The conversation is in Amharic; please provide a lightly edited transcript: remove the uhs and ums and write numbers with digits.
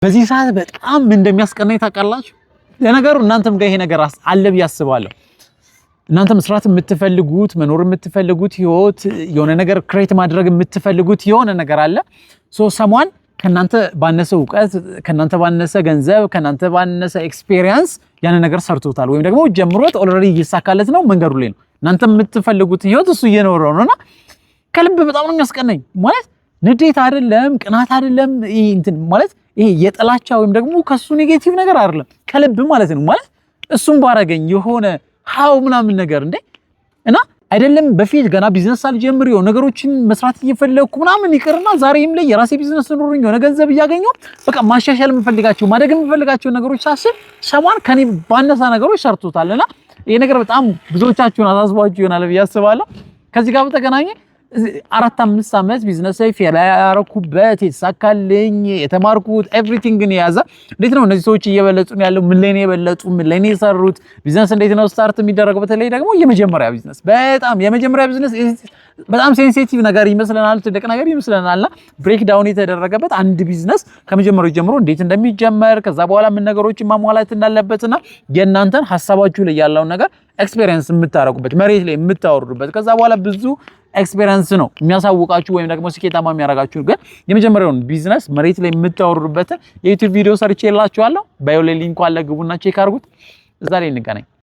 በዚህ ሰዓት በጣም ምን እንደሚያስቀናኝ ታውቃላችሁ? ለነገሩ እናንተም ጋር ይሄ ነገር አለ ብዬ አስባለሁ። እናንተ መስራት የምትፈልጉት፣ መኖር የምትፈልጉት ህይወት፣ የሆነ ነገር create ማድረግ የምትፈልጉት የሆነ ነገር አለ። So someone ከእናንተ ባነሰ እውቀት፣ ከእናንተ ባነሰ ገንዘብ፣ ከእናንተ ባነሰ experience ያንን ነገር ሰርቶታል ወይም ደግሞ ጀምሮት already እየሳካለት ነው፣ መንገዱ ላይ ነው። እናንተ የምትፈልጉትን ህይወት እሱ እየኖረው ነውና ከልብ በጣም ነው የሚያስቀናኝ። ማለት ንዴት አይደለም፣ ቅናት አይደለም፣ ይሄ እንትን ማለት ይሄ የጥላቻ ወይም ደግሞ ከሱ negative ነገር አይደለም፣ ከልብ ማለት ነው። ማለት እሱም ባረገኝ የሆነ how ምናምን ነገር እንዴ እና አይደለም በፊት ገና ቢዝነስ ሳልጀምር የሆነ ነገሮችን መስራት እየፈለግኩ ምናምን ይቅርና ዛሬም ላይ የራሴ ቢዝነስ ኖሮኝ የሆነ ገንዘብ እያገኘሁ በቃ ማሻሻል የምፈልጋቸው፣ ማደግ የምፈልጋቸው ነገሮች ሳስብ someone ከኔ ባነሳ ነገሮች ሰርቶታልና ይሄ ነገር በጣም ብዙዎቻችሁን አሳስቧችሁ ይሆናል ብዬ አስባለሁ። ከዚህ ጋር በተገናኘ 4-5 ዓመት ቢዝነስ ላይ fail ያረኩበት፣ የተሳካልኝ፣ የተማርኩት everything ን የያዘ እንዴት ነው እነዚህ ሰዎች እየበለጡ ነው ያለው? ምን ላይ ነው የበለጡ? ምን ላይ ነው የሰሩት? ቢዝነስ እንዴት ነው start የሚደረገው? በተለይ ደግሞ የመጀመሪያ ቢዝነስ፣ በጣም የመጀመሪያ ቢዝነስ በጣም sensitive ነገር ይመስለናል፣ ትልቅ ነገር ይመስለናልና break down የተደረገበት አንድ ቢዝነስ ከመጀመሪያው ጀምሮ እንዴት እንደሚጀመር፣ ከዛ በኋላ ምን ነገሮችን ማሟላት እንዳለበትና የእናንተን ሀሳባችሁ ላይ ያለውን ነገር experience የምታረጉበት፣ መሬት ላይ የምታወርዱበት፣ ከዛ በኋላ ብዙ experience ነው የሚያሳውቃችሁ ወይም ደግሞ ስኬታማ የሚያደርጋችሁ። ግን የመጀመሪያውን ቢዝነስ መሬት ላይ የምታወርዱበትን የ YouTube ቪዲዮ ሰርቼላችኋለሁ። Bio ላይ link ኡ አለ፣ ግቡና check አድርጉት። እዛ ላይ እንገናኝ።